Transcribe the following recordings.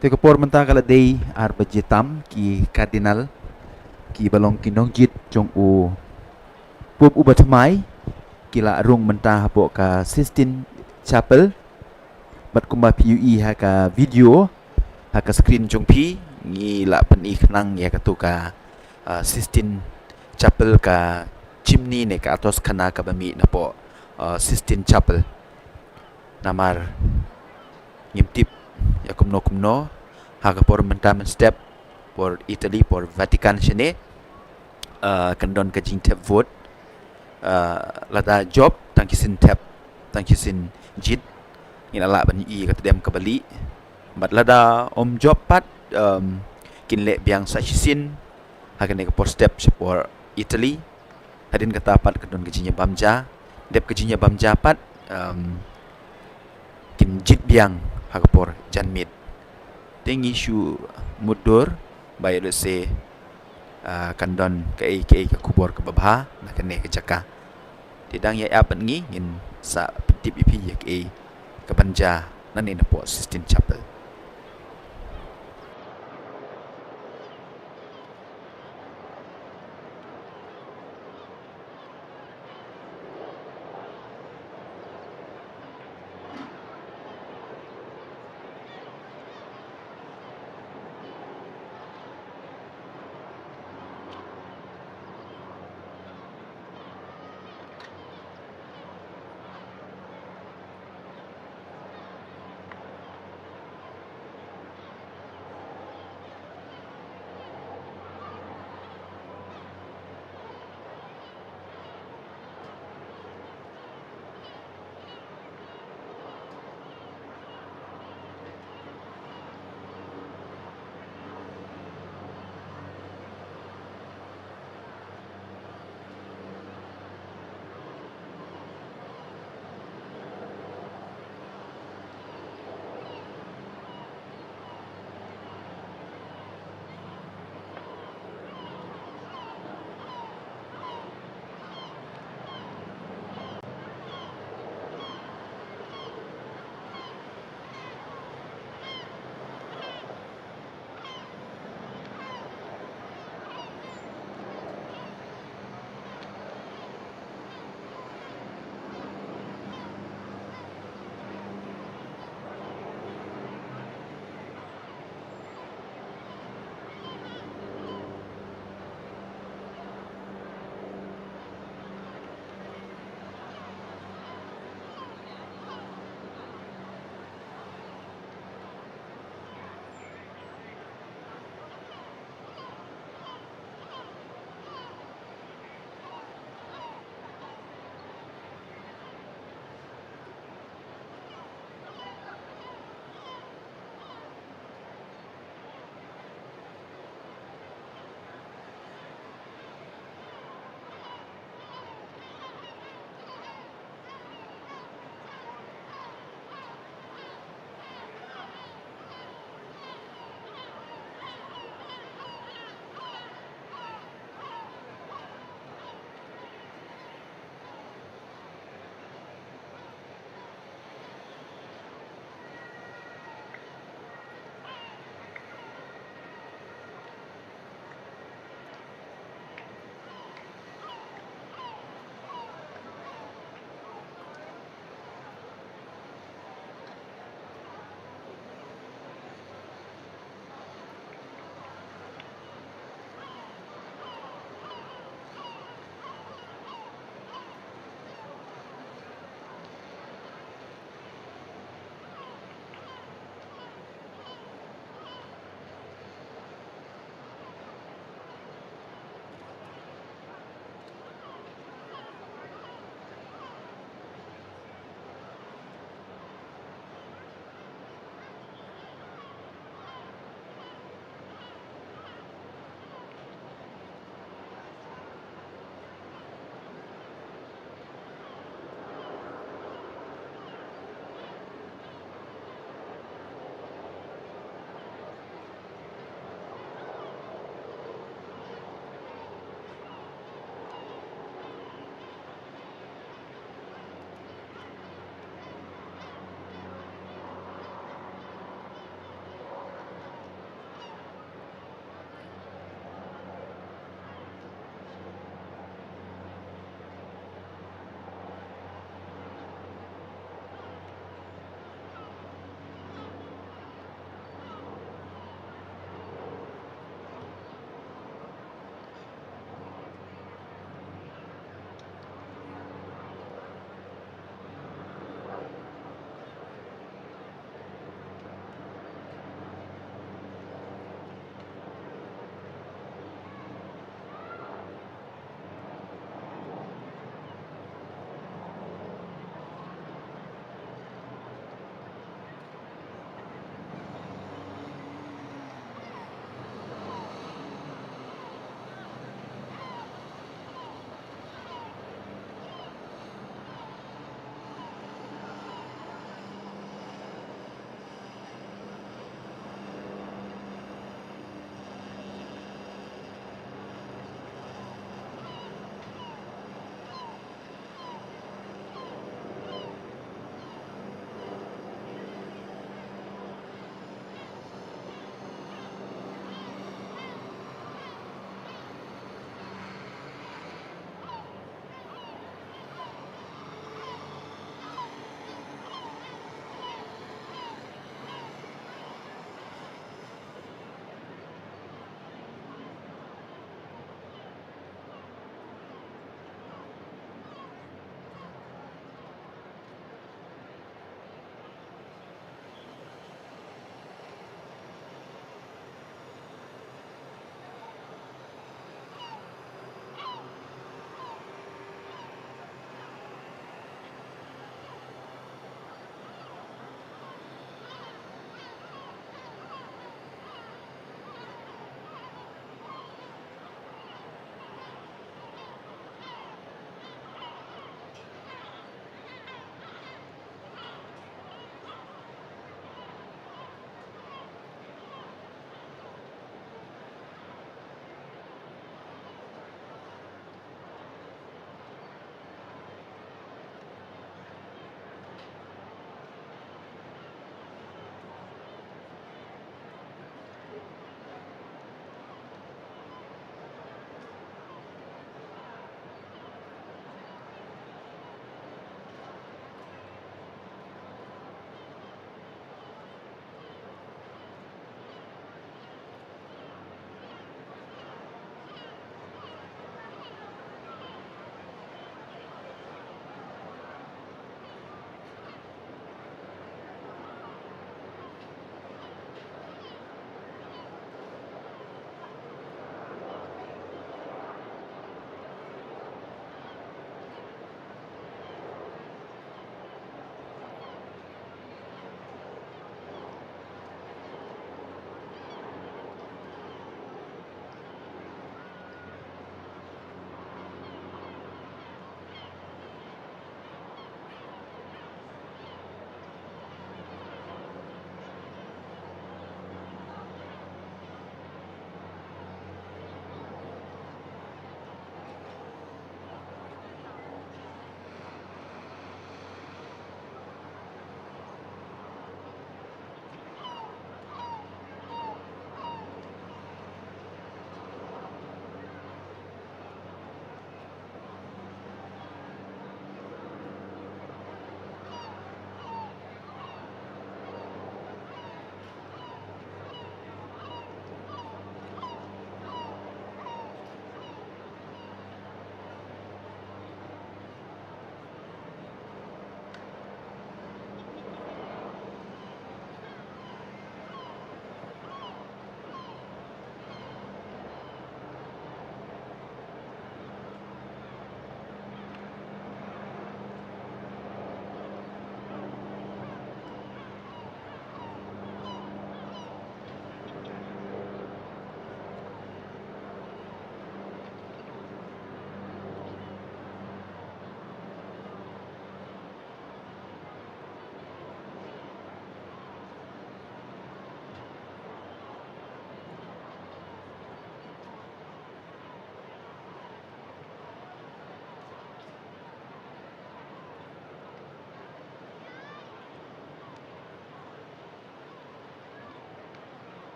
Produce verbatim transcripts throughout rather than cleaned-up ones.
Te ka por mynta ka la dei ar baje tam, ki Cardinal, ki ba long ki nongjied jong u Pope uba thymmai, ki la rung mynta hapoh ka Sistine Chapel. Bad kumba phi ïohi ha ka video, ha ka screen jong phi, ngi la pyni khnang ïa katu ka, ah, Sistine Chapel, ka chimney ne ka atoskhana kaba mih napoh, ah, Sistine Chapel. Namar ngim tip ïa kumno kumno, ha ka por mynta mynstep, por Italy, por Vatican shane, ah, kan don ka jingthep vote. Ah, lada jop, tang ki shin thep, tang ki shin jied, ngin lah ban ïohi ïa ka tdem kaba lieh. Bad lada ym jop pat, em, kin leh biang sa shisien ha kane ka por step sha por Italy. Hadien kata pat ka don ka jingïabam ja. Dep ka jingïabam ja pat, em, kin jied biang ha ka por janmiet. Te ngi shu mutdur ba ïa lehse, ah, kan don kaei kaei ka khubor kaba bha na kane ka jaka. Te dang ïa ap bad ngi, ngin sa pyntip ïa phi ïa kaei ka ban jia nangne napoh Sistine Chapel.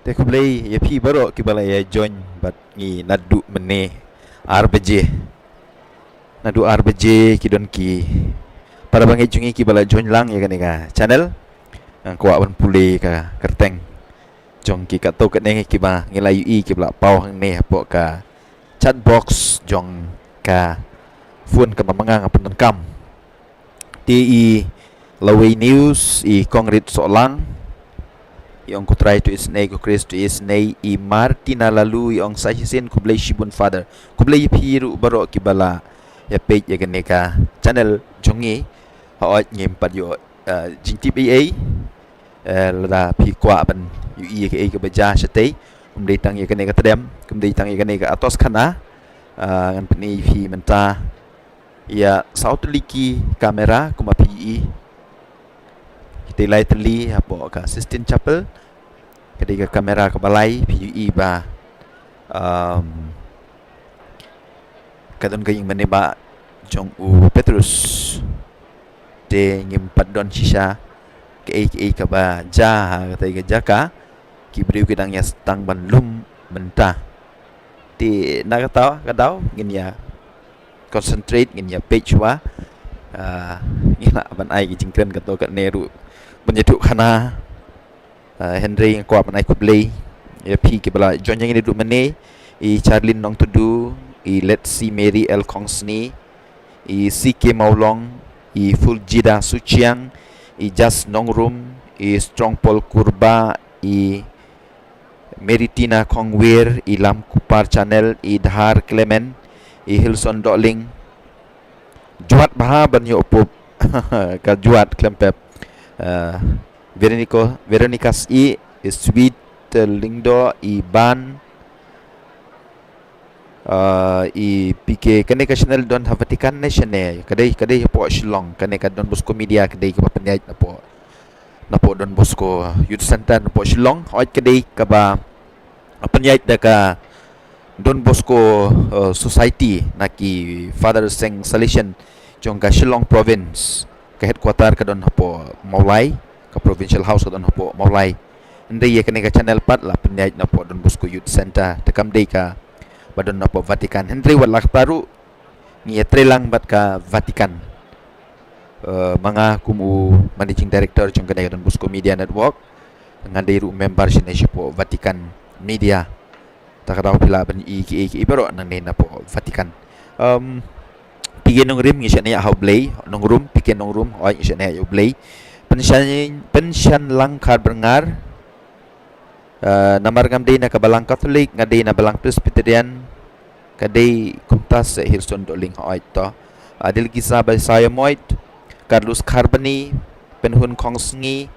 Te khublei ïa phi baroh kiba la ïa join bad ngi naduh mynne ar baje. Naduh ar baje ki don ki para bangeit jong ngi kiba la join lang ïa kane ka channel. Nga kwah ban pule ka kyrteng jong ki katto katne kiba ngi la ïohi kiba la paw hangne hapoh ka chat box jong ka phone kaba ma nga nga pyndonkam. Te i Lawei News, i Kong Rit Sohlang, i ong ko Trai to isynei, ko Khrist to isynei, i Martina Lalu, i ong sa shisien khublei shibun Father. Khublei ïa phi ruh baroh kiba la ïa peit ïa kane ka channel jong ngi. Hooid ngim pat ïoh, eh, jingtip ei ei. Eh, lada phi kwah ban ïohi ïa kaei kaba jia shatei, ym dei tang ïa kane ka tdem, ym dei tang ïa kane ka atos khana. Eh, ngan pyni ïa phi mynta ïa saw tylli ki kamera kumba phi ïohi. Kita lai tylli hapoh ka Sistine Chapel. Ka dei ka kamera kaba lai, phi ïohi ba, um, ka don ka ïing mane ba jong u Petrus. Te ngim pat don shisha kaei kaei kaba jia ha katei ka jaka. Ki briew ki dang ïa sdang ban lum mynta. Te na kata ka daw ngin ïa concentrate, ngin ïa peit shuwa. Ah, ngin lah ban ai ki jingkren katto katne ruh ban ïathuh khana. Ah, hynrei nga kwah ban ai khublei ïa phi kiba la join ïa ngi naduh mynne, i Charlene Nongtudu, i Letsi Mary L Kongsni, i C K Mawlong, i Fuljida Suchiang, i Jas Nongrum, i Strong Paul Kurba, i Meritina Khongwir, i Lam Kupar Channel, i Dhar Clement, i Hilson Dohling. Jwat bha ban ïoh pop. Ka jwat khlem pep. Eh, Veronica, Veronica Syi, i Sweet, eh, Lyngdoh, i Ban, eh, i P K, kane ka channel don ha Vatican ne shane, ka dei, ka dei hapoh Shillong, kane ka Don Bosco Media, ka dei kaba pynïaid napoh, napoh Don Bosco Youth Center, napoh Shillong, hooid ka dei kaba pynïaid da ka Don Bosco, eh, Society, na ki Father Seng Salesian jong ka Shillong Province, ka headquarter ka don hapoh Mawlai, ka Provincial House ka don hapoh Mawlai. Hynrei ïa kane ka channel pat la pynïaid napoh Don Bosco Youth Center, te kam dei kaba don napoh Vatican. Hynrei wat la katta ruh, ngi ïatreilang bad ka Vatican. Eh, ma nga kum u Managing Director jong kane ka Don Bosco Media Network, nga dei ruh member shane shapoh Vatican Media. Ta ka daw phi lah ban ïohi kiei kiei baroh nangne napoh Vatican. Em, P K Nongrim, ngi shaniah ha U Blei, Nongrum, P K Nongrum, hooid ngi shaniah ha U Blei. Pynshan, Pynshan Langkhar Berngar, eh, namar ngam dei na ka Balang Katholik, nga dei na Balang Presbyterian, ka dei kumta se Hilson Dohling, hooid to. Adil Gisa Baisaya Moit, Carlos Kharbani, Penhun Khongsngi,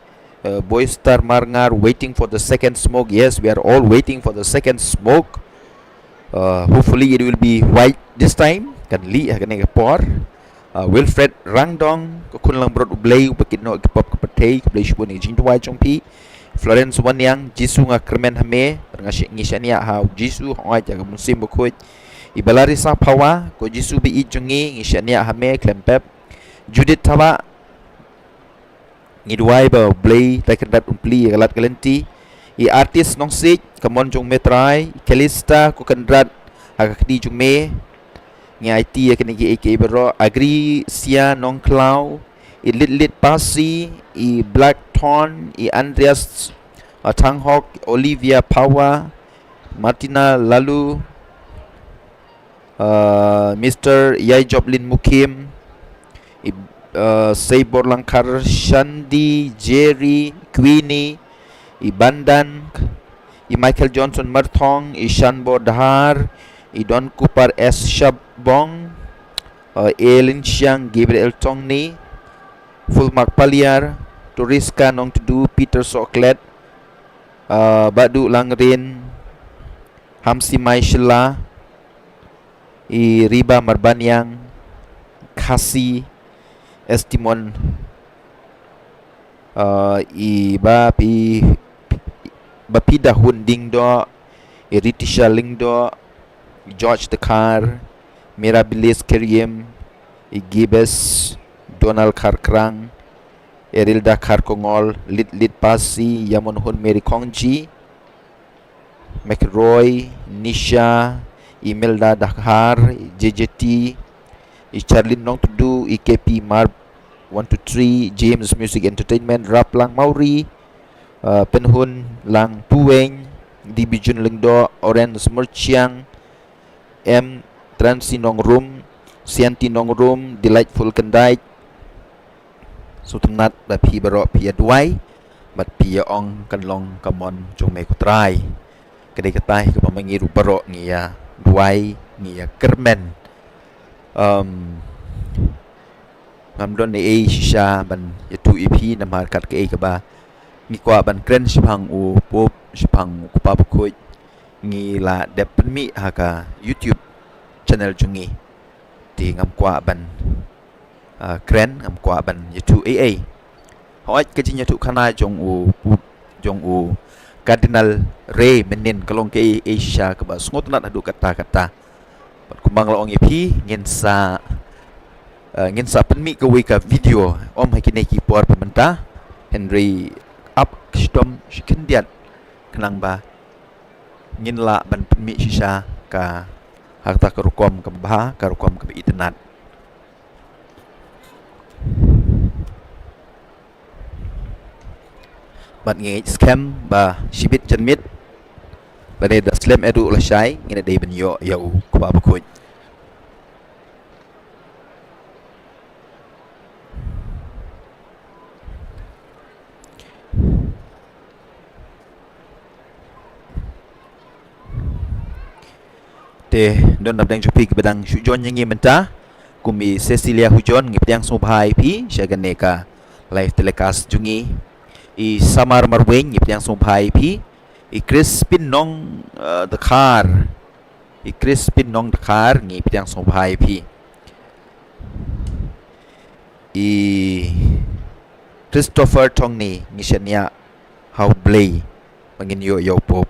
eh, Boy Star Marngar, waiting for the second smoke. Yes, we are all waiting for the second smoke. Uh, hopefully it will be white this time. Kan lih ha kane ka por. Uh, Wilfred Rangdong, ka khun langbrot U Blei, uba kit noh ki pop ka pyrthei, khublei shibun ïa ka jingduwai jong phi. Florence Waniang, Jisu nga kyrmen ha me, nga shi-, ngi shaniah ha U Jisu, hooid ïa ka Mynsiem Bakhuid. I Balarisa Phawa, ko Jisu ba ïeit jong ngi, ngi shaniah ha me, khlem pep. Judith Thabah, ngi duwai ba U Blei Trai Kynrad un plie ïa ka lad ka lynti. I Artist Nongsiej, ka mon jong me Trai, i Kalista, ko Kynrad, ha ka kti jong me. Ngi aiti ïa kine kiei kiei baroh, Agri Sia Nongkhlaw, i Lit Lit Pasi, i Black Thorn, i Andreas, uh, Thanghok, Olivia Phawa, Martina Lalu, uh, Mister Yai Joplin Mukim, i, uh, Seibor Langkhar, Shandi, Jerry, Queenie, i Bandan, i Michael Johnson Marthong, i Shanbor Dhar, i Don Kupar S Shabong, uh, Elin Siang, Gabriel Tongni, Fulmark Paliar, Turiska Nongtudu, Peter Soklet, uh, Badu Langrin, Hamsi Mai Shilla, i Riba Marbaniang, Khasi, Estimon, uh, i Bapi, Bapi Dahun Dingdo, i Ritisha Lingdo, George Dekar, Mirabilis Kerim, i Gibes, Donald Kharkrang, Erilda Kharkongol, Lit Lit Pasi, Yamon Hun Mary Kongji, McRoy, Nisha, Imelda Dahar, J J T, i Charlene Nongtudu, i K P Marb one two three, James Music Entertainment, Rap Lang Mauri, uh, Penhun Lang Puweng, D B Jun Lengdo, Orange Merchiang, M Transi Nongrum, Sianti Nongrum, Delightful Kendait, Sngewtynnat ba phi baroh phi ïa duwai bad phi ïa ong kan long ka mon jong me ko Trai. Ka dei kata hi kaba ma ngi ruh baroh ngi ïa duwai, ngi ïa kyrmen. Um, ngam don ei ei shisha ban ïathuh ïa phi namar kat kaei kaba ngi kwah ban kren shaphang u Pope, shaphang u Kpa Bakhuid, ngi la dep pynmih ha ka YouTube channel jong ngi. Te ngam kwah ban, ah, kren, ngam kwah ban ïathuh ei ei. Hooid, ka jingïathuh khana jong u Pope, jong u Cardinal Ray mynnin ka long kaei ei shisha kaba sngewtynnat haduh katta katta. Bad kumba nga la ong ïa phi, ngin sa, ah, ngin sa pynmih kawei ka video ym ha kine ki por ba mynta, hynrei ap shitom shi khyndiat khnang ba ngin lah ban pynmih shisha ka, ha kata ka rukom kaba bha, ka rukom kaba itynnat. Bad ngi ngeit skhem ba shibit janmiet lane da slem eh ruh lashai ngin ïa dei ban ïoh ïa u Kpa Bakhuid. Te don napdeng jong phi kiba dang shu join ïa ngi mynta, kum i Cecilia Hujon, ngi pdiang sngewbha ïa phi sha kane ka live telecast jong ngi. I Samar Marwein, ngi pdiang sngewbha ïa phi. I Crispin Nong, uh, Dkhar, i Crispin Nong Dkhar, ngi pdiang sngewbha ïa phi. I Christopher Thongni, ngi shaniah ha U Blei ba ngin ïoh ïa u Pope.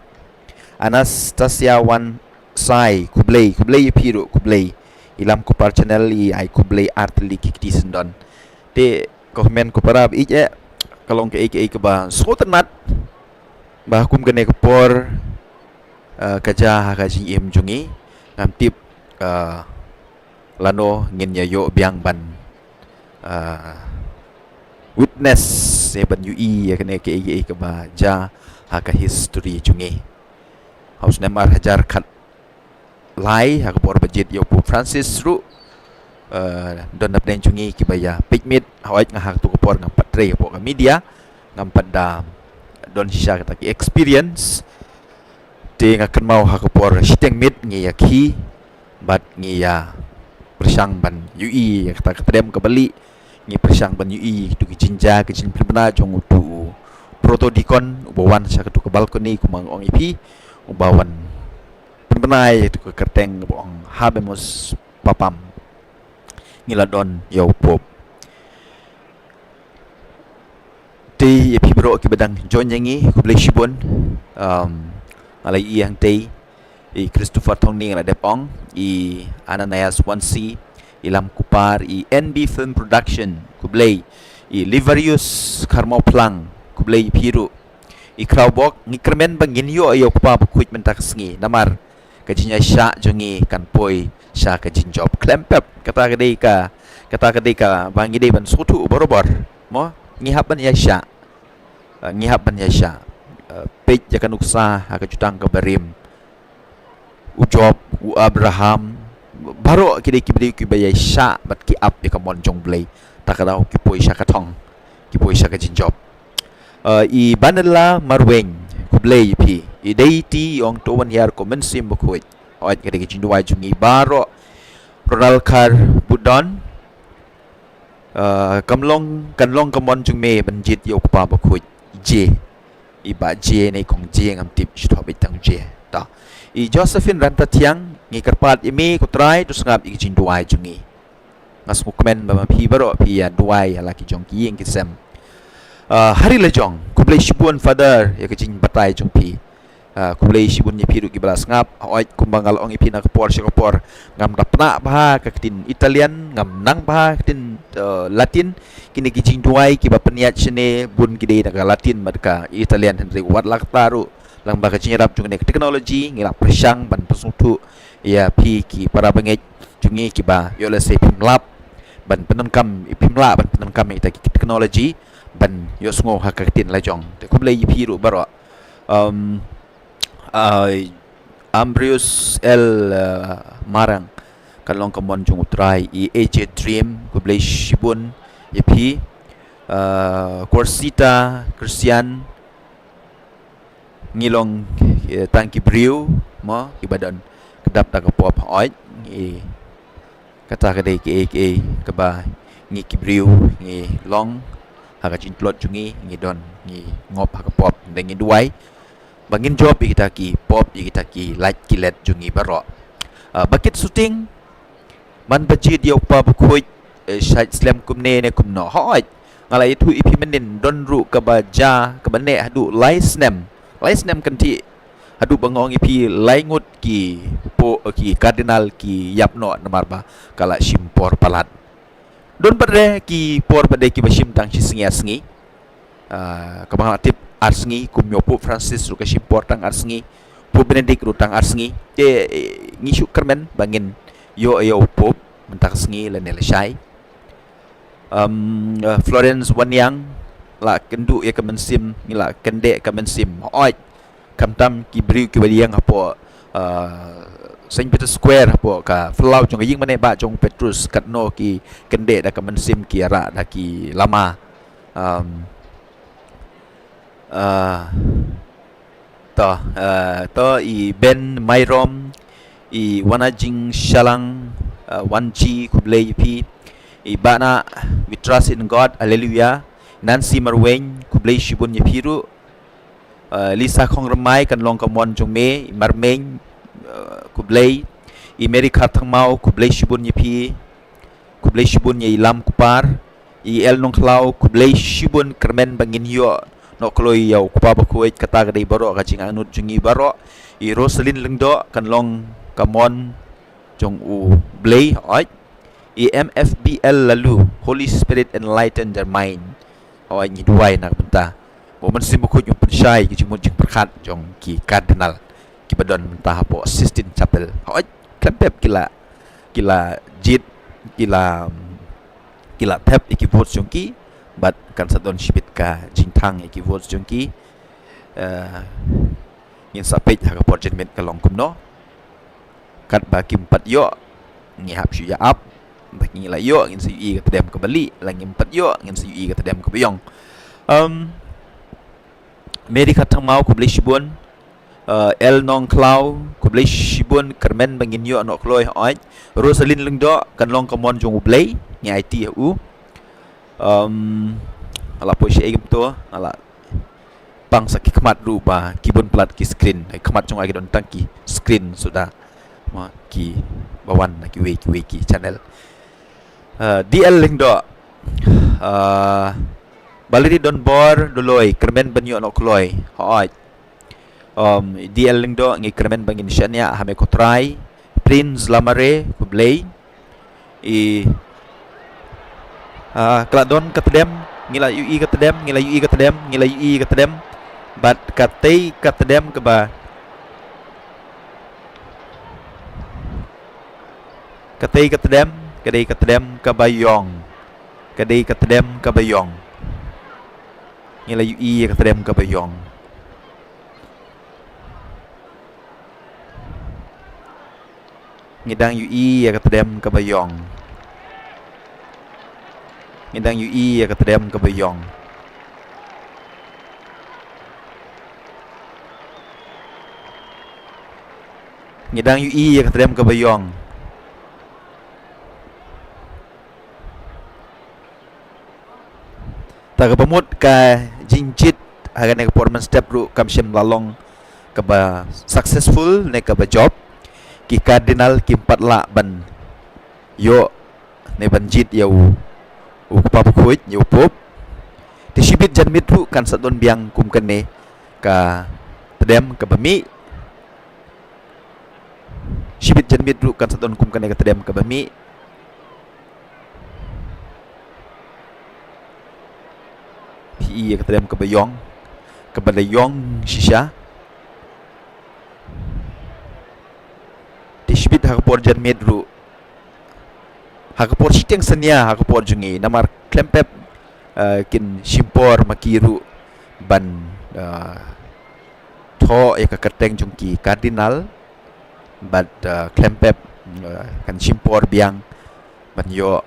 Anastasia Wan Sai, khublei, khublei ïa phi ruh, khublei. I Lamkupar Channel, i ai khublei artylli ki kti syndon. Te ko hynmen ko para ba ïeit eh, ka long kaei kaei kaba sngewtynnat ba ha kum kane ka por, eh, ka jia ha ka jingim jong ngi, ngam tip, eh, lano ngin ïa ïoh biang ban, ah, witness, eh, ban ïohi ïa kane kaei kaei kaba jia ha ka history jong ngi. Ha u snem ar hajar khatlai, ha ka por ba jied ïa u Pope Francis ruh, eh, don napdeng jong ngi kiba ïa peit miet, hooid nga ha kato ka por ngam pat trei hapoh ka media, ngam pat da don shisha kata ki experience. Te nga kynmaw ha ka por shiteng miet ngi ïa khie bad ngi ïa pyrshang ban ïohi ïa kata ka tdem kaba lieh, ngi pyrshang ban ïohi ïa kito ki jingjia, ki jingpynbna jong uto u proto deacon uba wan sha kato ka balcony, kumba nga ong ïa phi, uba wan pynbna ïa kato ka kyrteng kaba ong Habemus Papam. Ngi la don ïa u Pope. Te ïa phi baroh kiba dang join ïa ngi, khublei shibun. Um, nga la ïohi hangtei i Christopher Thongni, nga la dep ong, i Ananias Wansi, i Lamkupar, i N B Film Production, khublei, i Livarius Kharmawphlang, khublei ïa phi ruh. I Khrawbok, ngi kyrmen ba ngin ïoh ïa u Kpa Bakhuid mynta ka sngi, namar ka jingïaishah jong ngi kan poi sha ka jingjop khlem pep. Kata ka dei ka, kata ka dei kaba ngi dei ban sngewthuh barabor. Mo, ngi hap ban ïaishah. Eh, ngi hap ban ïaishah. Eh, peit ïa ka nuksa ha ka jutang kaba rim. U Job, u Abraham, baroh ki dei kiba dei kiba ïaishah bad ki ap ïa ka mon jong U Blei. Ta ka daw ki poi sha ka thong, ki poi sha ka jingjop. Uh, i Banela Marweng, khublei ïa phi. I Deiti, i ong to wan hiar ko Mynsiem Bakhuid. Hooid, ka dei ka jingduwai jong ngi baroh. Ronald Khar Budon, uh, kam long, kan long ka mon jong me ban jied ïa u Kpa Bakhuid. Jie. I Bah Jie ne i Kong Jie, ngam tip, shu thoh beit tang Jie. Ta. I Josephine Rantathiang, ngi kyrpad ïa me ko Trai, to sngap ïa ka jingduwai jong ngi. Nga sngewkmen ba ma phi baroh phi ïa duwai ïa la ki jong ki ïing ki sem. Ah, Hari Lajong, khublei shibun Father ïa ka jingbatai jong phi. Ah, khublei shibun ïa phi ruh kiba la sngap. Hooid, kumba nga la ong ïa phi na ka por sha ka por, ngam da pynah bha ka ktien Italian, ngam nang bha ka ktien, eh, Latin. Kine ki jingduwai kiba pynïaid shane bun ki dei na ka Latin bad ka Italian, hynrei wat la katta ruh, Tang ba ka jingïarap jong kane ka technology, ngi la pyrshang ban pynsngewthuh ïa phi ki para bangeit jong ngi kiba ïoh lehse phim lah ban pyndonkam, phim lah ban pyndonkam ïa kita ki technology ban ïohsngew ha ka ktien la jong. Te khublei ïa phi ruh baroh. Um, uh, Ambrose L, uh, Marang, kan long ka mon jong U Trai. I A J Dream, khublei shibun ïa phi. Uh, Corsita Christian, ngi long, eh, tang ki briew mo kiba don kdap da ka pop, hooid. Ngi, kata ka dei kaei kaei kaba ngi ki briew ngi long ha ka jingtlot jong ngi, ngi don, ngi ngop ha ka pop, ngi duwai ba ngin jop ïa kita ki pop, ïa kita ki lait ki let jong ngi baroh. Ah, ba kit shooting, man ba jied ïa u Kpa Bakhuid, eh, shait slem kumne ne kumno. Hooid, nga la ïathuh ïa phi mynnin, don ruh kaba jia, kaba neh haduh lai snem. Lai snem kynthih, haduh ba nga ong ïa phi lai ngut ki po, ki cardinal ki ïap noh namar ba ka la shim por palat. Don pat re ki por pat de kiba shim tang shi sngi ar sngi. Ah, kaba nga la tip ar sngi, kum ïa u Pope Francis ruh ka shim por tang ar sngi, Pope Benedict ruh tang ar sngi. Te, eh, ngi shu kyrmen ba ngin ïoh ïa u Pope mynta ka sngi lane lashai. Um, uh, Florence Waniang, la kynduh ïa ka mynsiem, ngi la kyndeh ka mynsiem. Hooid, khamtam ki briew kiba ïeng hapoh, uh, Saint Peter Square, hapoh ka phyllaw jong ka ïingmane ba jong Petrus, katno ki kyndeh da ka mynsiem, ki ïarah da ki lama. Um, uh, to, uh, to i Ben Myrom, i Wanajing Shalang, uh, Wanji, khublei ïa phi. I Bana, We Trust in God, Hallelujah. Nancy Marweng, khublei shibun ïa phi ruh. Uh, Lisa Khongremai, kan long ka mon jong me. I Marmeng, uh, khublei. I Mary Kharthangmau, khublei shibun ïa phi. Khublei shibun ïa i Lam Kupar. I El Nongkhlaw, khublei shibun, kyrmen ba ngin ïoh noh kloi ïa u Kpa Bakhuid, kata ka dei baroh ka jingangnud jong ngi baroh. I Rosalyn Lyngdoh, kan long ka mon jong U Blei, hooid. I M F B L Lalu, Holy Spirit enlighten their mind. Hooid, ngi duwai na ka bynta ba U Mynsiem Bakhuid un pynshai ki jingmut jingpyrkhat jong ki cardinal kiba don mynta hapoh Sistine Chapel. Hooid, khlem pep ki la, ki la jied, ki la, ki la thep ïa ki votes jong ki, bad kan sa don shibit ka jingthang ïa ki votes jong ki. Eh, ngin sa peit ha ka por janmiet ka long kumno. Katba kim pat ïoh, ngi hap shu ïa ap. Ba ngi la ïoh, ngin sa ïohi ka tdem kaba lieh, la ngim pat ïoh, ngin sa ïohi ka tdem kaba ïong. Um, Mary Kharthangmau, khublei shibun. Uh, El Nongkhlaw, khublei shibun, kyrmen ba ngin ïoh noh kloi, hooid. Rosalyn Lyngdoh, kan long ka mon jong U Blei, ngi aiti ha u. Um, nga la poi shaei kumto, nga la pang sa ki khmat ruh ba ki bun palat ki screen. Ki khmat jong nga ki don tang ki screen suda. Ma ki ba wan na kiwei kiwei ki channel. Uh, D L Lyngdoh. Uh, Balri Donbor Doloi, kyrmen ban ïoh noh kloi. Hooid. Um, D L Lyngdoh, ngi kyrmen ba ngin shaniah ha me ko Trai. Prince Lamare, khublei. I, ah, ka la don ka tdem, ngi la ïohi ka tdem, ngi la ïohi ka tdem, ngi la ïohi ka tdem. Bad katei ka tdem kaba, katei ka tdem, ka dei ka tdem kaba ïong. Ka dei ka tdem kaba ïong. Ngi la ïohi ka tdem kaba ïong. Ngi dang ïohi ïa ka tdem kaba ïong. Ngi dang ïohi ïa ka tdem kaba ïong. Ngi dang ïohi ïa ka tdem kaba ïong. Ta kaba mut ka jingjied ha kane ka por mynstep ruh kam shym la long kaba successful ne kaba jop. Ki cardinal kim pat lah ban ïoh ne ban jied ïa u, u Kpa Bakhuid, ïa u Pope. Te shibit janmiet ruh kan sa don biang kum kane ka tdem kaba mih. Shibit janmiet ruh kan sa don kum kane ka tdem kaba mih. Phi i ïa ka tdem kaba ïong, kaba la ïong shisha. ha ka por janmiet ruh, ha ka por shiteng synñia ha ka por jong ngi, namar khlem pep, eh, kin shim por ma ki ruh ban, eh, thoh ïa ka kyrteng jong ki Cardinal, bad, eh, khlem pep, eh, kan shim por biang ban ïoh,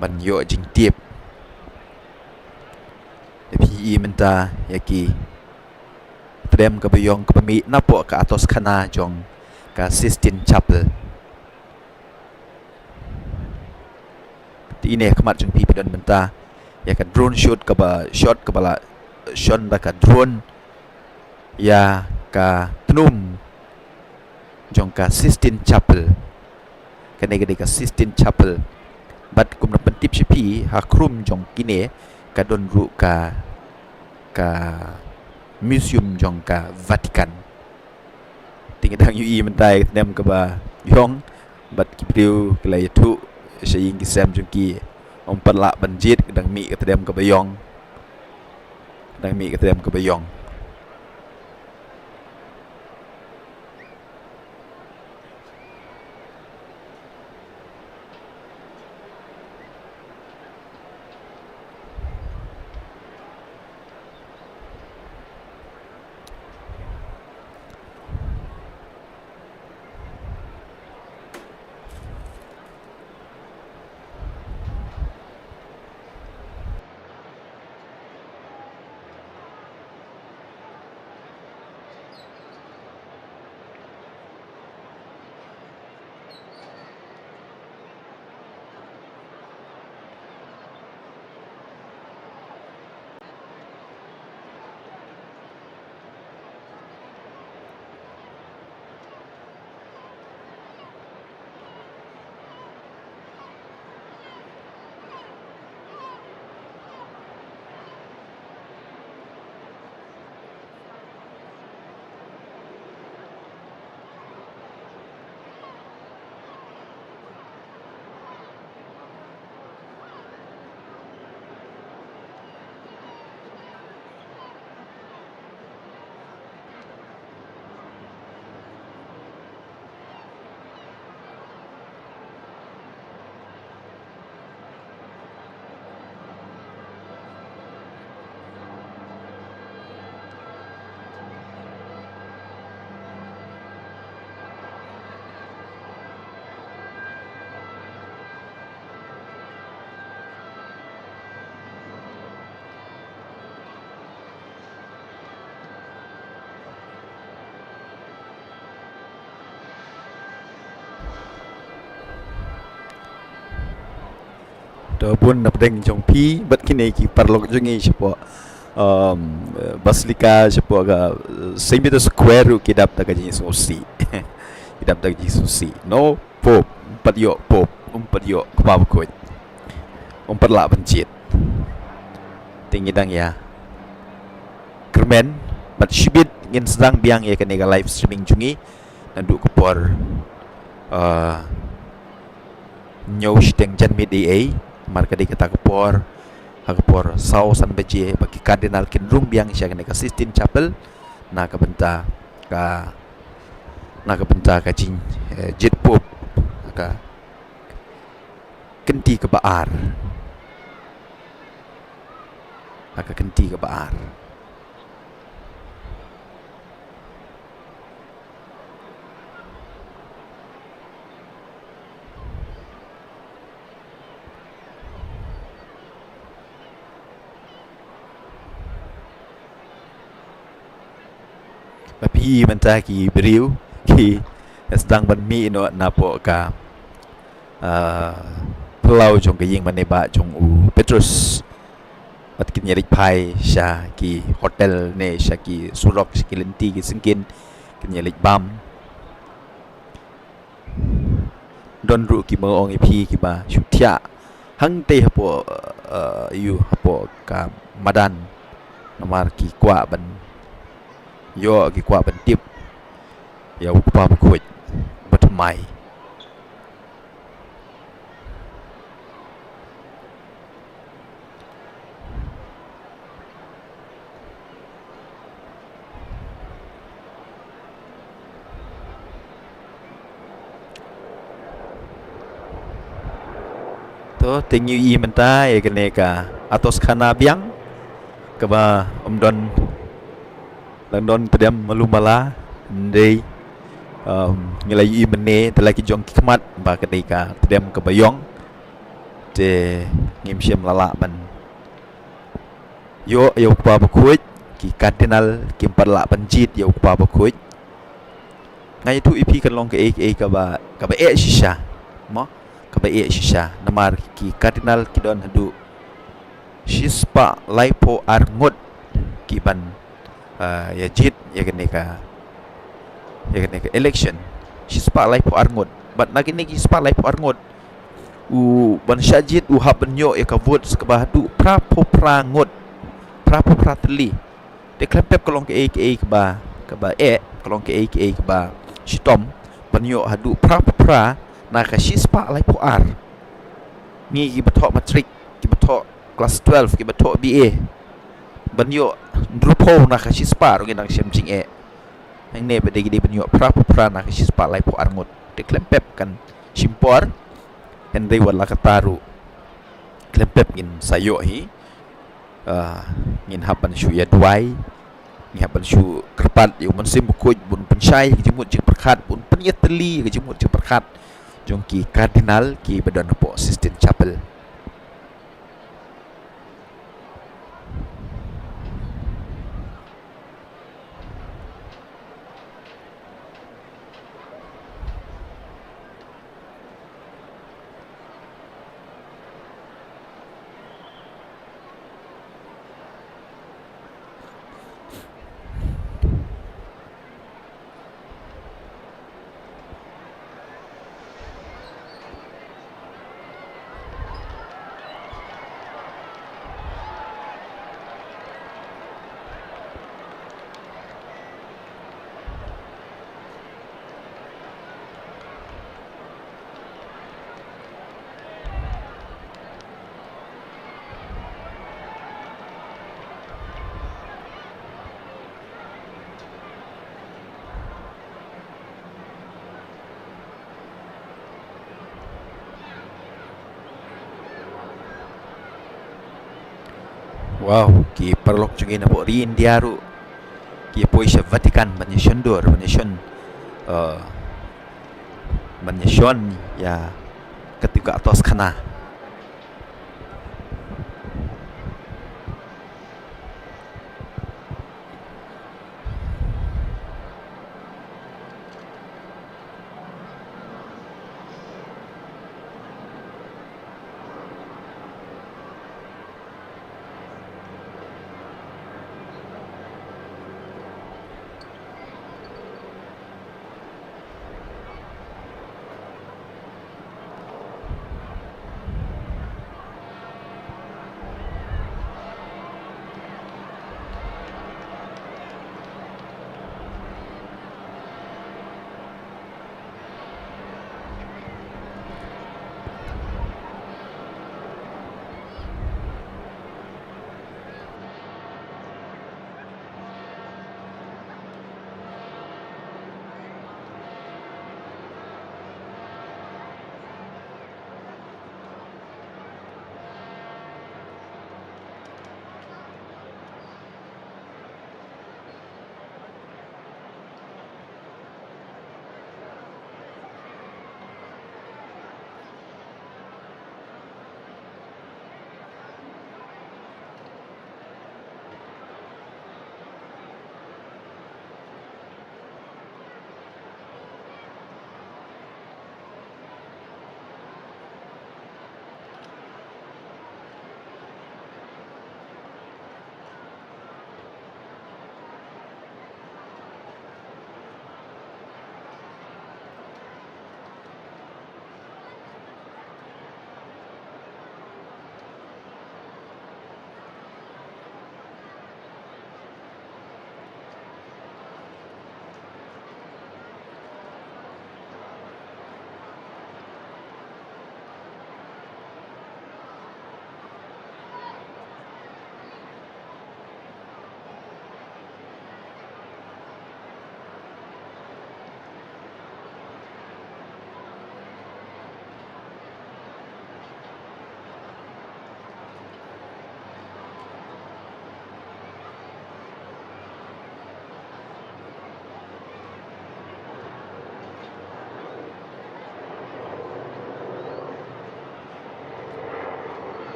ban ïoh jingtip. Ïa phi i mynta ïa ki tdem kaba ïong kaba mih napoh ka atoskhana jong ka Sistine Chapel. Te ine ha khmat jong phi phi don mynta ïa ka drone shot kaba, shot kaba la shon da ka drone ïa ka tnum jong ka Sistine Chapel. Kane ka dei ka Sistine Chapel. Bad kumba pyntip sha phi, ha khrum jong kine ka don ruh ka, ka museum jong ka Vatican. Te ngi dang ïohi mynta ïa ka tdem kaba ïong, bad ki briew ki la ïathuh sha ïing ki sem jong ki, ym pat lah ban jied, ka dang mih ka tdem kaba ïong. Ka dang mih ka tdem kaba ïong. To bun na pdeng jong phi bad kine ki paralok jong ngi shapoh, um, Basilica, shapoh ka, uh, Saint Peter Square ruh ki dap da ka jingsngewsih. Ki dap da ka jingsngewsih. No Pope, ym pat ïoh Pope, ym pat ïoh kpa bakhuid. Ym pat lah ban jied. Te ngi dang ïa kyrmen bad shibit ngin sdang biang ïa kane ka live streaming jong ngi naduh ka por, uh, hynñiew shiteng janmiet ei ei, namar ka dei kata ka por, ha ka por saw san baje ba ki Cardinal kin rung biang sha kane ka Sistine Chapel na ka bynta ka, na ka bynta ka jing, eh, jied Pope, ka kynti kaba ar. Ha ka kynti kaba ar. Ba phi mynta ki briew ki sdang ban mih noh napoh ka, ah, phyllaw jong ka ïing mane ba jong u Petrus. Bad kin ïa leit phai sha ki hotel ne sha ki surok, sha ki lynti ki syngkien, kin ïa leit bam. Don ruh ki, ma nga ong ïa phi, kiba shu thiah hangtei hapoh, eh, ïa u hapoh ka madan namar ki kwah ban ïoh, ki kwah ban tip ïa u kpa bakhuid ba thymmai. To, te ngi ïohi mynta ïa kane ka Atos Khana biang, kaba ym don, dang don tdem malu mala, hynrei, um, ngi la ïohi mynne da la ki jong ki khmat ba ka dei ka tdem kaba ïong. Te ngim shym la lah ban ïoh ïa u Kpa Bakhuid, ki Cardinal kim pat lah ban jied ïa u Kpa Bakhuid. Nga ïathuh ïa phi kan long kaei kaei kaba, kaba eh shisha. Mo? Kaba eh shisha. Namar ki Cardinal ki don haduh shispah laiphew ar ngut ki ban, ah, ïa jied ïa kane ka, ïa kane ka election. Shispah laiphew ar ngut. Bad na kine ki shispah laiphew ar ngut, u ban shah jied u hap ban ïoh ïa ka vote kaba haduh phraphew phra ngut. Phraphew phra tylli. Te khlem pep ka long kaei kaei kaba, kaba eh, ka long kaei kaei kaba shitom ban ïoh haduh phraphew phra na ka shispah laiphew ar. Ngi kiba thoh matric, kiba thoh klas twelve, kiba thoh B A, ban ïoh hynriewphew na ka shispah ruh ngi dang shem jingeh. Hangne ba dei ki dei ban ïoh phraphew phra na ka shispah laiphew ar ngut. Te khlem pep kan shim por. Hynrei wat la katta ruh, khlem pep ngin sa ïoh hi. Ah, ngin hap ban shu ïa duwai, ngin hap ban shu kyrpad ïa u Mynsiem Bakhuid ban pynshai ka jingmut jingpyrkhat, ban pynïatylli ka jingmut jingpyrkhat jong ki Cardinal kiba don hapoh Sistine Chapel. Wow, ki paralok jong ngi na pdeng India ruh ki poi sha Vatican ban ïa shon dur, ban ïa shon, eh, ban ïa shon ïa katu ka Atos Khana.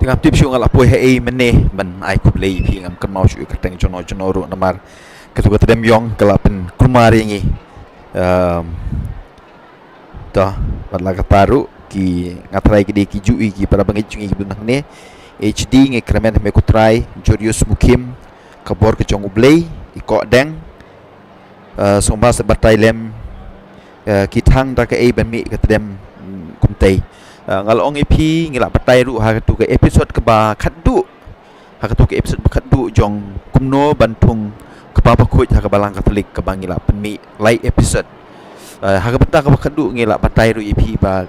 Ngam tip shuh nga la poi ha ei mynne ban ai khublei ïa phi, ngam kynmaw shuh ïa ka kyrteng jong no jong no ruh namar katu ka tdem ïong ka la pynkulmar ïa ngi. Em, to, bad la kata ruh ki, nga tharai ki dei ki ju i ki para bangeit jong ngi ki ba don hangne. H D, ngi kyrmen ha me ko Trai, Jorius Mukhim, ka bor ka jong U Blei, i Kohdeng, eh, sngewbha sa batai lem, eh, ki thang da kaei ban mih ka tdem, mm, kumtei. Eh, nga la ong ïa phi, ngi la batai ruh ha katu ka episode kaba khatduh. Ha katu ka episode ba khatduh jong kumno ban thung kpa bakhuid ha ka Balang Katholik kaba ngi la pynmih lai episode. Eh, ha ka bynta kaba khatduh ngi la batai ruh ïa phi ba,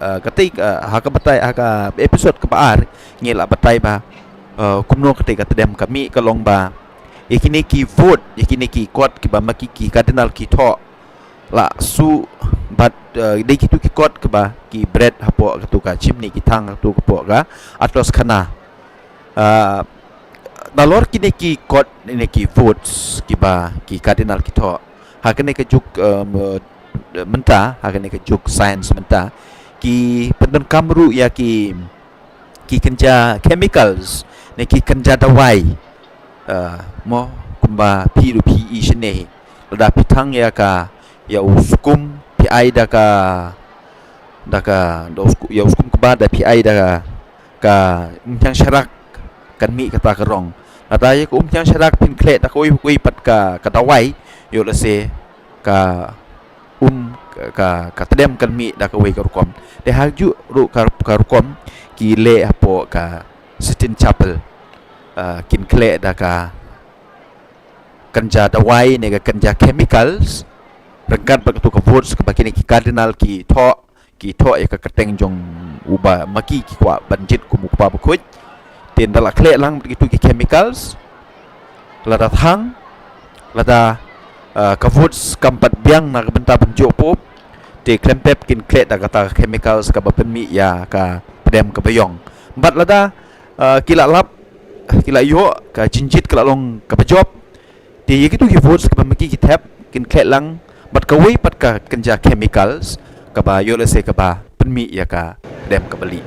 eh, katei, eh, ha ka batai, ha ka episode kaba ar ngi la batai ba, eh, kumno katei ka tdem ka mih, ka long ba ïa kine ki vote, ïa kine ki kot kiba ma ki, ki cardinal ki thoh la shu bad, eh, dei kitu ki kot kiba ki bret hapoh katu ka chimney, ki thang katu ka poh ka atos khana. Ah, nalor kine ki kot, kine ki votes kiba ki cardinal ki thoh ha kane ka juk, eh, mynta, ha kane ka juk science mynta, ki pyndonkam ruh ïa ki, ki kynja chemicals ne ki kynja dawai. Ah, mo, kumba phi ruh phi i shane, lada phi thang ïa ka, ïa u skum phi ai da ka, da ka, da u sku-, ïa u skum kba da phi ai da ka, ka umthiang sharak, kan mih kata ka rong. Lada ïa ka umthiang sharak phin khleh da kawei kawei pat ka, ka dawai, ïoh lehse ka um, ka, ka, ka tdem kan mih da kawei ka rukom. Te ha ju ruh ka, ka rukom ki leh hapoh ka Sistine Chapel, ah, kin khleh da ka kynja dawai ne ka kynja chemicals, ryngkat bad katu ka votes kaba kine ki cardinal ki thoh, ki thoh ïa ka kyrteng jong uba ma ki ki kwah ban jied kum u kpa bakhuid. Te ynda la khleh lang bad kitu ki chemicals, lada thang, lada, ah, ka votes kam pat biang na ka bynta ban jop pope, te khlem pep kin khleh da kata ka chemicals kaba pynmih ïa ka tdem kaba ïong. Bad lada, ah, ki la lap, ki la ïoh, ka jingjied ka la long kaba jop, te ïa kitu ki votes kaba ma ki ki thep kin khleh lang bad kawei pat ka kynja chemicals kaba ïoh lehse kaba pynmih ïa ka tdem kaba lieh.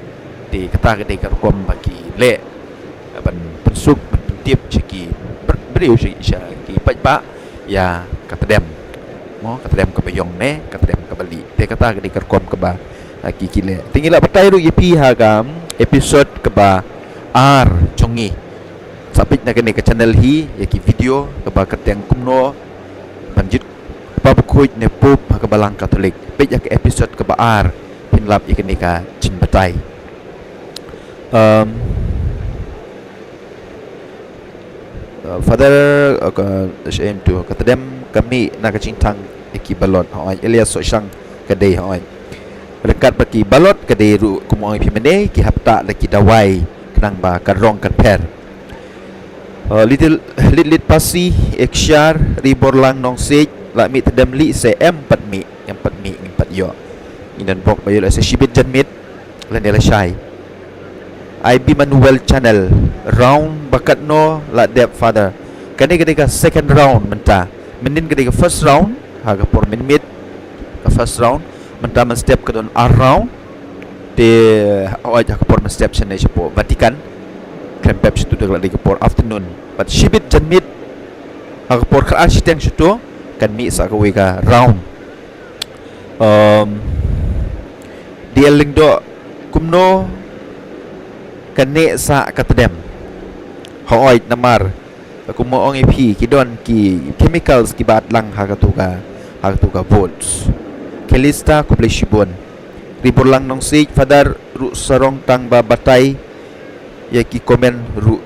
Te kata ka dei ka rukom ba ki leh ban pynsuk, ban pyntip sha ki bre-, briew, sha, sha ki paidbah ïa ka tdem. Mo, ka tdem kaba ïong ne ka tdem kaba lieh. Te kata ka dei ka rukom kaba, ah, ki, ki leh. Te ngi la batai ruh ïa phi ha ka, mm, episode kaba ar jong ngi. Sa peit na kane ka channel hi ïa ki video kaba kyrteng kumno ban jied kpa bakhuid ne pope ha ka Balang Katholik. Peit ïa ka episode kaba ar, phin lap ïa kane ka jingbatai. Um, uh, Father, uh, ka, shame to, ka tdem ka mih na ka jingthang ïa ki ballot, hooid, Elias Sohshang ka dei, hooid. Ryngkat bad ki ballot ka dei ruh, kum ong ïa phi mynne, ki hap ktah da ki dawai khnang ba ka rong kan pher. Uh, Little, Lit Lit Pasi, Ekshar, Ri Borlang Nongsiej, la mih tdem lieh se em pat mih, em pat mih, em pat ïoh. Ngi don bok ba ïoh lehse shibit janmiet lane lashai. I B Manuel Channel, round ba katno la dep, Father? Kane ka dei ka second round mynta. Mynnin ka dei ka first round, ha ka por mynmiet ka first round. Mynta mynstep ka don ar round. Te hooid, ha ka por mynstep shane shapoh Vatican. Khlem pep shatu te ka la dei ka por afternoon. Bad shibit janmiet ha ka por khatar shiteng shatu kan mih sa kawei ka round. Um, D L Lyngdoh, kumno kan neh sah ka tdem? Hooid, namar kumba ong ïa phi, ki don ki chemicals kiba at lang ha katu ka, ha katu ka votes. Khelista, khublei shibun. Ri Borlang Nongsiej, Father ruh sarong tang ba batai ïa ki comment ruh,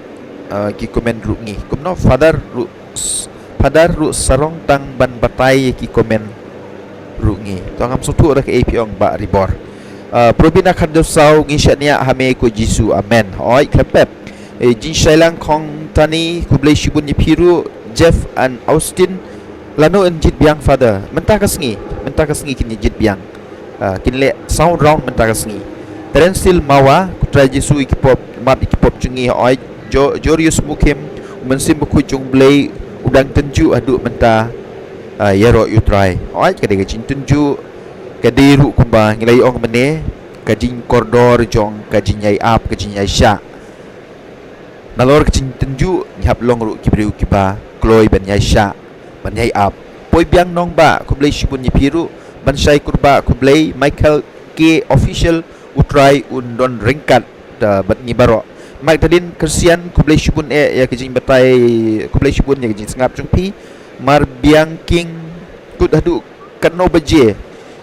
ah, ki comment ruh ngi. Kumno Father ruh s-, Father ruh sarong tang ban batai ïa ki comment ruh ngi. To ngam sngewthuh da kaei phi ong Bah Ri Bor. Ah, Probina Kharjawsaw, ngi shaniah ha me ko Jisu, amen. Hooid, khlem pep. Eh, Jingshailang Khongtani, khublei shibun ïa phi ruh. Jeff and Austin, lano yn jied biang, Father? Mynta ka sngi, mynta ka sngi kin ïa jied biang. Ah, kin leh sound round mynta ka sngi. Terensil Mawa, ko Trai Jisu ïa ki pop, map ïa ki pop jong ngi, hooid. Jo-, Jorius Mukhim, u Mynsiem Bakhuid jong U Blei u dang tynjuh haduh mynta, ah, ïaroh ïa U Trai. Hooid, ka dei ka jingtynjuh, ka dei ruh kumba ngi la ïa ong mynne, ka jingkordor jong ka jingïai ap, ka jingïaishah. Nalor ka jingtynjuh ngi hap long ruh ki briew kiba kloi ban ïai shah, ban ïai ap. Poi Biang Nongbah, khublei shibun ïa phi ruh. Ban Shai Kurbah, khublei. Michael K Official, U Trai un don ryngkat, uh, bad ngi baroh. Magdalene Christian, khublei shibun eh ïa ka jingbatai, khublei shibun ïa ka jingsngap jong phi. Mar Biang King, kut haduh katno baje?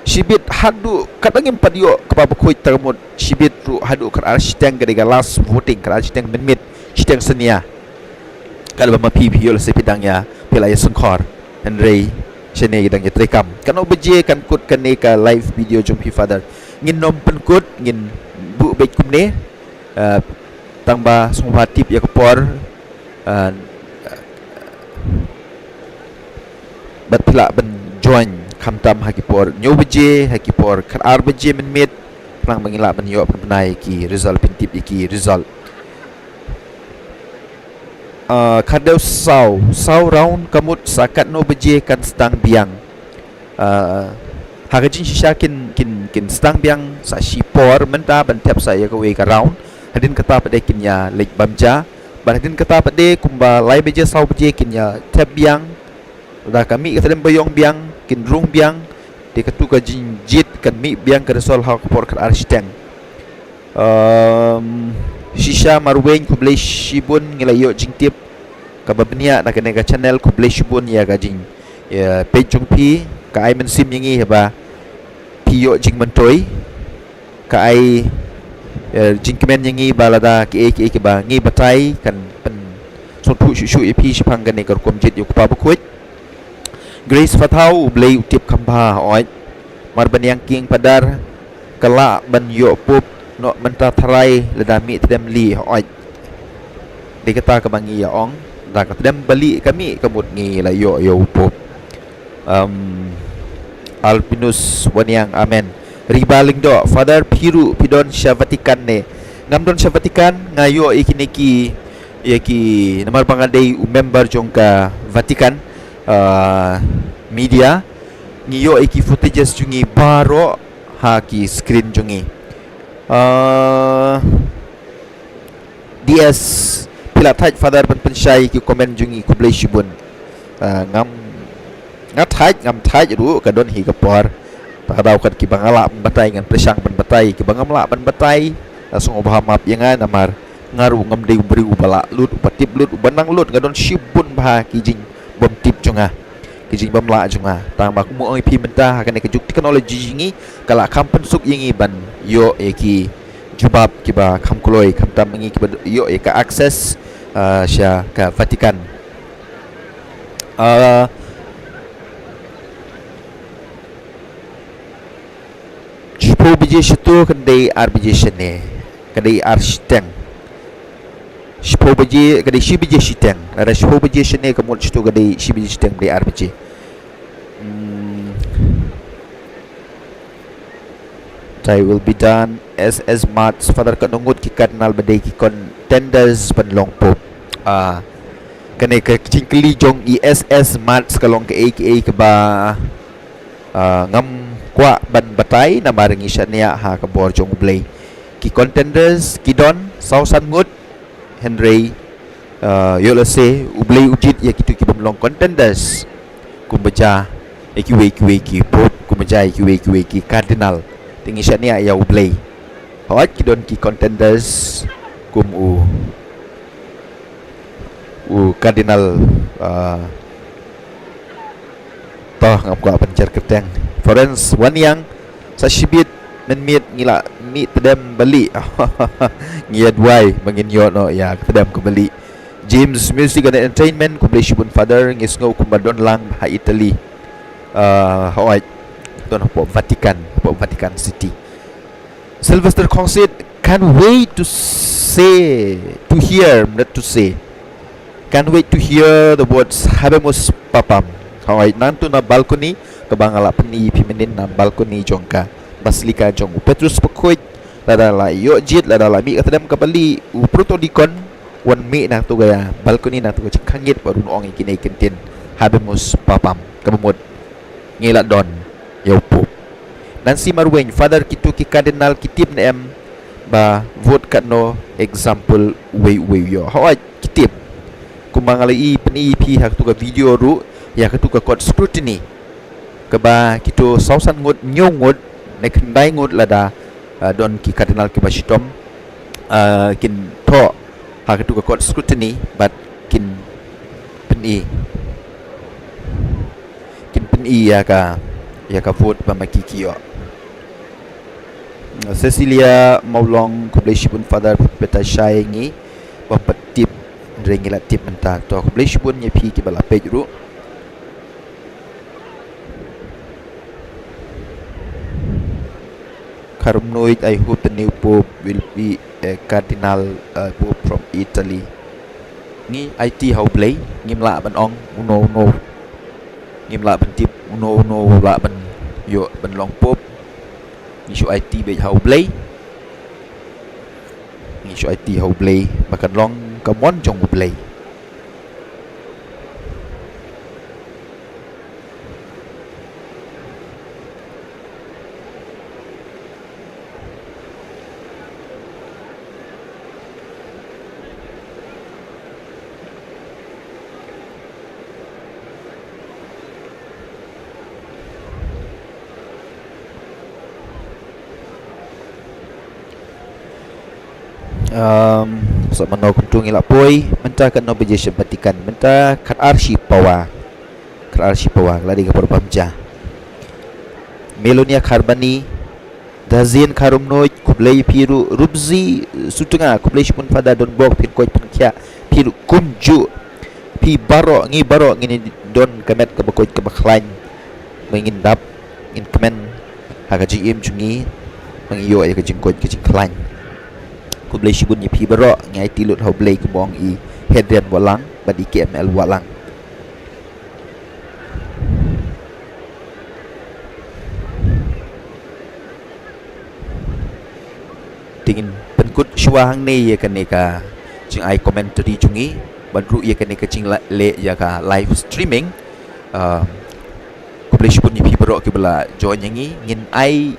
Shibit haduh katno ngim pat ïoh kaba bakhuid, tang mut shibit ruh haduh khatar shiteng, ka dei ka last voting, khatar shiteng mynmiet, shiteng synñia. Katba ma phi phi ïoh lehse phi dang ïa, phi la ïa sngewkhor. Hynrei shane ki dang ïa treikam. Katno baje kan kut kane ka live video jong phi, Father? Ngin nym pynkut, ngin buh beit kumne. Uh, tang ba sngewbha tip ïa ka por. Uh, bad phi lah ban join khamtam ha ki por hynñiew baje, ha ki por khatar baje mynmiet. Khnang ba ngin lah ban ïoh pynbna ïa ki result, pyntip ïa ki result. Uh, khatdew saw, saw round ka mut sa katno baje kan sdang biang? Uh, ha ka jingshisha kin, kin, kin sdang biang sa shipor mynta ban thep sa ïa kawei ka round. Hadien kata pat de kin ïa leit bam ja. Bad hadien kata pat de kumba lai baje saw baje kin ïa thep biang. Lada ka mih kata dem ba ïong biang, kin rung biang. Te katu ka jingjied kan mih biang ka result ha ka por khatar shiteng. Um, shisha Marweiñ, khublei shibun, ngi la ïoh jingtip kaba bniah na kane ka channel, khublei shibun ïa ka jing, ïa page jong phi, ka ai mynsiem ïa ngi ba phi ïoh jingmyntoi, ka ai, eh, jingkmen ïa ngi ba lada kiei kiei kiba ngi batai kan pynsngewthuh shuh shuh ïa phi shaphang kane ka rukom jied ïa u Kpa Bakhuid. Grace Fathaw, U Blei u tip kham bha, hooid. Mar Baniang King Padar, ka lah ban ïoh pop noh mynta tharai lada mih tdem lieh, hooid. Dei kata kaba ngi ïa ong, da ka tdem ba lieh ka mih ka mut ngi la ïoh ïa u pop. Um, Albinus Waniang, amen. Riba Lyngdoh, Father, phi ruh phi don sha Vatican ne? Ngam don sha Vatican, nga ïoh ïa kine ki, ïa ki, namar ba nga dei u member jong ka Vatican, uh, media, ngi ïoh ïa ki footages jong ngi baroh ha ki screen jong ngi. Uh, D S, phi la thait Father ban pynshai ki comment jong ngi, khublei shibun. Ah, ngam, nga thait, ngam thait ruh, ka don hi ka por. Ta ka daw kat kiba nga lah ban batai ngan pyrshang ban batai, kiba ngam lah ban batai, la sngewbha map ïa nga namar nga ruh ngam dei u briew uba lah lut, uba tip lut, uba nang lut, nga don shibun bha ki jingbymtip jong nga. Ki jingbymlah jong nga. Tang ba kum u ong ïa phi mynta ha kane ka juk technology jong ngi ka la kham pynsuk ïa ngi ban ïoh ïa ki jubab kiba kham kloi, khamtam ngi kiba ïoh ïa ka access, ah, sha ka Vatican. Ah, shiphew baje shato kan dei ar baje shane, kan dei ar shiteng. Shiphew baje, ka dei shi baje shiteng. Lada shiphew baje shane ka mut shato ka dei shi baje shiteng, dei ar baje. Hmm. Thy will be done. S S Mats, Father, katno ngut ki cardinal ba dei ki contenders ban long pope? Ah, kane ka jingkylli jong i S S Mats ka long kaei kaei kaba, ah, ngam kwah ban batai namar ngi shaniah ha ka bor jong U Blei. Ki contenders ki don saw san ngut, hynrei, ah, ïoh lehse U Blei u jied ïa kito ki bym long contenders. Kumba jia ïa kiwei kiwei ki pope, kumba jia ïa kiwei kiwei ki cardinal. Te ngi shaniah ïa U Blei. Hooid ki don ki contenders kum u, u cardinal, ah, to ngam kwah ban jer kyrteng. Florence Waniang, sa shibit mynmiet ngi la mih tdem ba lieh. Ngi ïa duwai ba ngin ïoh noh ïa ka tdem kaba lieh. James Music and Entertainment, khublei shibun Father, ngi sngew kumba don lang ha Italy. Ah, hooid, don hapoh Vatican, hapoh Vatican City. Sylvester Khongsit, can't wait to say, to hear, not to say. Can't wait to hear the words Habemus Papam. Hooid, nangtu na balcony, kaba nga la pyni ïa phi mynnin, na balcony jong ka Basilica jong u Petrus Bakhuid, lada la ïoh jied, lada la mih ka tdem kaba lieh, u Protodeacon, wan mih nangtu ka balcony, nangtu ka jingkhang ïit, bad un ong ïa kine ki ktien Habemus Papam. Kaba mut ngi la don ïa u pope. Nancy Marwein, Father, kito ki cardinal ki tip ne em ba vote katno example uwei uwei u ïoh. Hooid, ki tip. Kumba nga la i pyni ïa phi ha katu ka video ruh, ïa katu ka court scrutiny, kaba kito saw san ngut, hynñiew ngut ne khyndai ngut lada, ah, don ki cardinal kiba shitom, ah, kin thoh ha katu ka court scrutiny bad kin pyni, kin pyni ïa ka, ïa ka vote ba ma ki ki ïoh. Cecilia Mawlong, khublei shibun Father, bad shai ngi bym pat tip, hynrei ngi la tip mynta. To, khublei shibun ïa phi kiba la peit ruh. Kharumnuid, I hope the new pope will be a cardinal, uh, pope from Italy. Ngi aiti ha U Blei, ngim lah ban ong uno uno. Ngim lah ban tip uno uno u lah ban ïoh ban long pope. Ngi shu aiti beit ha U Blei. Ngi shu aiti ha U Blei ba kan long ka mon jong U Blei. Um, sa mano kumtu ngi la poi, mynta katno baje sha Vatican, mynta khatar shi pawa. Khatar shi pawa, la dei ka por bam ja. Melonia Kharbani, Dazin Kharumnuid, khublei phi ruh, Rupzi Sutnga, khublei shibun Father, don bok phin koit phin khiah phi ruh kumjuh. Phi baroh, ngi baroh ngin don ka met kaba koit kaba khlaiñ. Ba ngin dap, ngin kmen ha ka jingim jong ngi, ba ngin ïoh ïa ka jingkoit ka jingkhlaiñ. Khublei shibun ïa phi baroh, ngi aiti lut ha U Blei, kumba ong i Hadrian Watlang bad i K M L Watlang. Te ngin pynkut shuwa hangne ïa kane ka jingai commentary jong ngi bad ruh ïa kane ka jingleh ïa ka live streaming. Ah, khublei shibun ïa phi baroh kiba la join ïa ngi, ngin ai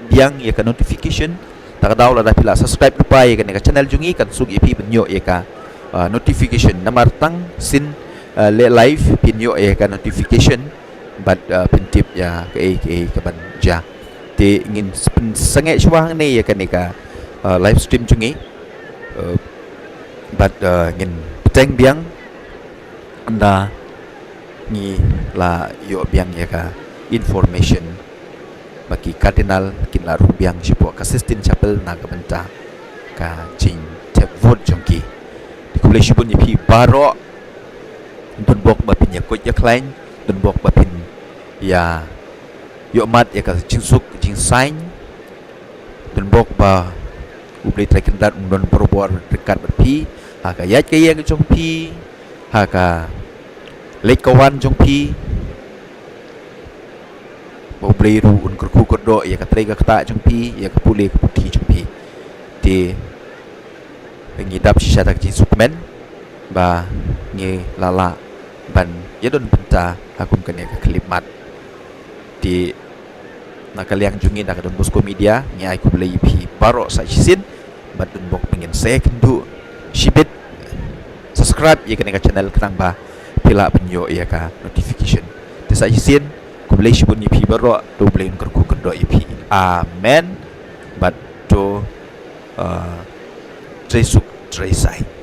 biang ïa ka notification. Ta ka daw lada phi la subscribe lypa ïa kane ka channel jong ngi, kan suk ïa phi ban ïoh ïa ka, ah, notification. Namar tang sien, ah, leh live phin ïoh ïa ka notification bad, ah, phin tip ïa kaei kaei kaban jia. Te ngin pynsangeh shuwa hangne ïa kane ka, ah, live stream jong ngi. Ah, bad, ah, ngin bteng biang ynda ngi la ïoh biang ïa ka information ba ki cardinal kin la rung biang shapoh ka Sistine Chapel na ka bynta ka jingthep vote jong ki. Te khublei shibun ïa phi baroh. Don bok ba phin ïa koit ïa khlaiñ, don bok ba phin ïa ïoh mad ïa ka jingsuk jingsaiñ. Don bok ba U Blei Trai Kynrad un don barabor ryngkat bad phi ha ka ïaid ka ïeng jong phi, ha ka leit ka wan jong phi. Ba U Blei ruh un kyrkhu kyrdoh ïa ka trei ka ktah jong phi, ïa ka pule ka puthi jong phi. Te ngi dap shisha da ka jingsngewkmen ba ngi la lah ban ïadon bynta ha kum kane ka khyllipmat. Te na ka liang jong ngi na ka Don Bosco Media, ngi ai khublei ïa phi baroh sa shisien. Bad don bok ba ngin sa ïakynduh shibit. Subscribe ïa kane ka channel khnang ba phi lah ban ïoh ïa ka notification. Te sa shisien, khublei shibun ïa phi baroh, to U Blei un kyrkhu kyrdoh ïa phi. Amen. Bad to, uh, trei suk trei saiñ.